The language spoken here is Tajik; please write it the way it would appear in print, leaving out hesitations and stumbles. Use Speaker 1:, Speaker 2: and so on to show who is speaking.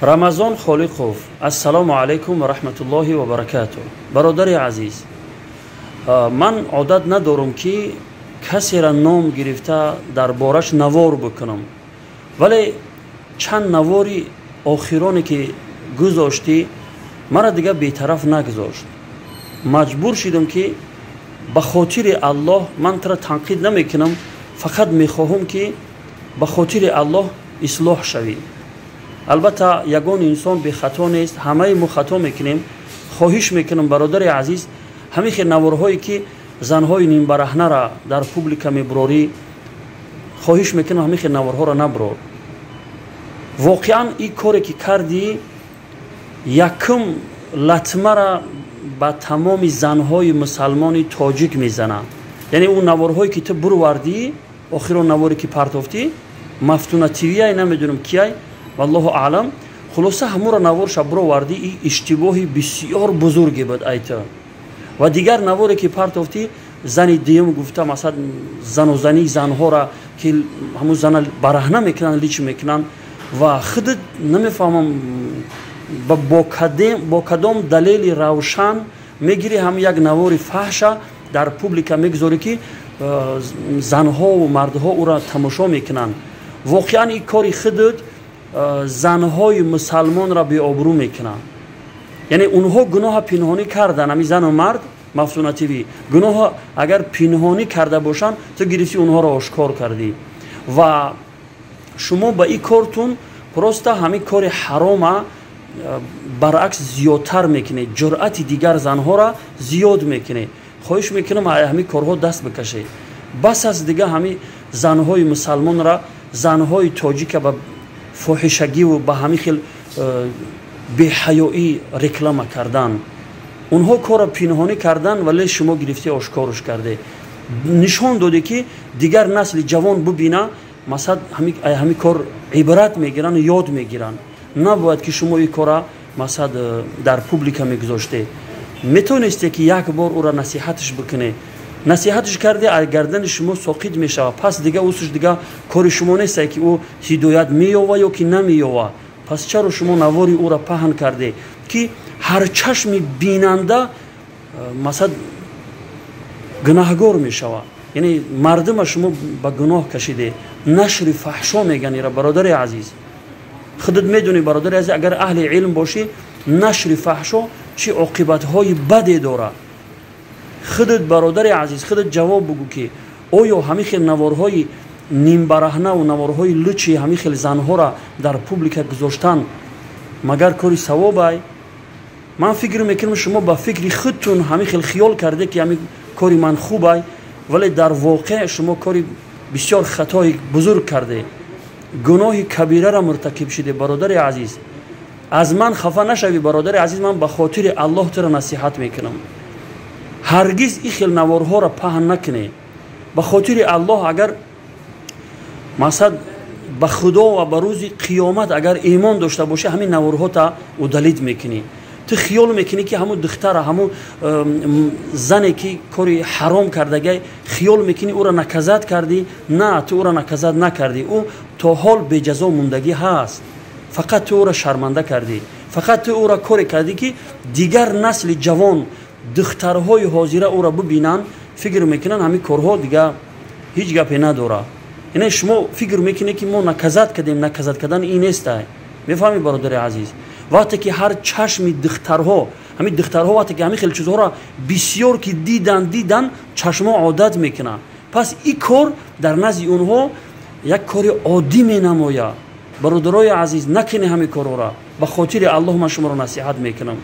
Speaker 1: Рамазон Холиқов, ассалому алайкум ва раҳматуллоҳи ва баракатуҳ. Бародари азиз, ман одат надорам, ки касера ном гирифта дар бораш навор бикунам, вале чанд навори охироне, ки гузоштӣ, мара дигар бетараф нагузошт. Маҷбур шидам, ки ба хотири Аллоҳ ман тура танқид намекунам, фақат мехоҳам, ки ба хотири Аллоҳ ислоҳ шавӣ. Албатта, ягон инсон бехато нест, ҳамаи мо хато мекунем. Хоҳиш мекунам, бародари азиз, ҳамин хел наворҳое, ки занҳои нимбараҳнара дар публика мебурорӣ, хоҳиш мекунам, ҳамин хел наворҳоро набурор. Воқеан, ин коре, ки кардӣ, якум латмара ба тамоми занҳои мусалмони тоҷик мезанад. Яъне ӯ наворҳое, ки ту бурвардӣ, охирон наворе, ки партофтӣ, Мафтуна ТВяй, намедонам кияй, валлоҳу аълам. Хулоса, ҳамуро наворша буровардӣ, и иштибоҳи бисёр бузурге буд айта. Ва дигар наворе, ки партофтӣ, зани дуюм гуфта, масалан, занозании занҳора, ки ҳамун зана бараҳна мекунанд, лич мекунанд, ва худат намефаҳмам, бо кадом далели равшан мегирӣ, ҳам як навори фаҳша дар публика мегузорӣ, ки занҳову мардҳо ӯра тамошо мекунанд. Воқеан, ин кори худат занҳои мусалмонро беобрӯ мекунанд. Яъне онҳо гуноҳа пинҳонӣ кардан, ҳамин зану мард Мафтуна ТВ гуноҳа агар пинҳонӣ карда бошанд, ту гирифтӣ, онҳоро ошкор кардӣ. Ва шумо ба ин кортун просто ҳамин кори ҳарома баръакс зиёдтар мекунед, ҷуръати дигар занҳоро зиёд мекунед. Хоҳиш мекунам, ҳамин корҳо даст бикашед, бас аст дига. Ҳамин занҳои мусалмонра, занҳои тоҷика ба фоҳишагиву ба ҳамин хел беҳаёӣ реклама кардан. Онҳо корро пинҳонӣ кардан, вале шумо гирифте, ошкоруш карде, нишон доде, ки дигар насли ҷавон бубина, масалан, ҳамин кор ибрат мегиранд, ёд мегиранд. Набояд, ки шумо ин кора, масалан, дар публика мегузоште. Метавонисте, ки як бор ӯра насиҳатш бикунед. Насиҳатш карде, гардани шумо соқит мешавад. Пас дига усуш дига кори шумо несте, ки ӯ ҳидоят меёва ё ки намеёва. Пас чаро шумо навори ӯра паҳн карде, ки ҳар чашми бинанда, масалан, гунаҳгор мешавад? Яъне мардума шумо ба гуноҳ кашиде. Нашри фаҳшо меган ира, бародари азиз. Худат медонӣ, бародари азиз, агар аҳли илм бошӣ, нашри фаҳшо чӣ оқибатҳои баде дорад. Худат, бародари азиз, худат ҷавоб бугӯ, ки оё ҳамин хел наворҳои нимбараҳнаву наворҳои лучи ҳамин хел занҳоро дар публика гузоштан магар кори савобай? Ман фикр мекунам, шумо ба фикри худтун ҳамин хел хиёл карде, ки ҳамин кори ман хубай, вале дар воқеъ шумо кори бисёр хатои бузург карде, гуноҳи кабираро муртакиб шиде. Бародари азиз, аз ман хафа нашавӣ. Бародари азиз, ман ба хотири Аллоҳ туро насиҳат мекунам: ҳаргиз ин хел наворҳоро паҳн накунед. Ба хотири Аллоҳ, агар, масалан, ба Худо ва ба рӯзи қиёмат агар имон дошта бошӣ, ҳамин наворҳота удалить мекунӣ. Ту хиёл мекунӣ, ки ҳамун духтара, ҳамун зане, ки кори ҳаром кардагай, хиёл мекунӣ, ӯро наказать кардӣ. На, ту ӯро наказать накардӣ, ӯ то ҳол беҷазо мондагӣ ҳаст. Фақат ту ӯро шарманда кардӣ, фақат ту ӯро коре кардӣ, ки дигар насли ҷавон, духтарҳои ҳозира ӯро бибинанд, фикр мекунанд, ҳамин корҳо дига ҳеҷ гапе надорад. Яъне шумо фикр мекунед, ки мо наказать кардем. Наказать кардан ин нестай, мефаҳмӣ, бародари азиз? Вақте ки ҳар чашми духтарҳо, ҳамин духтарҳо, вақте ки ҳамин хел чизҳоро бисёр ки дидан, чашмҳо одат мекунанд. Пас ин кор дар назди онҳо як кори оддӣ менамояд. Бародарои азиз, накунед ҳамин корҳоро. Ба хотири Аллоҳ ман шуморо насиҳат мекунам.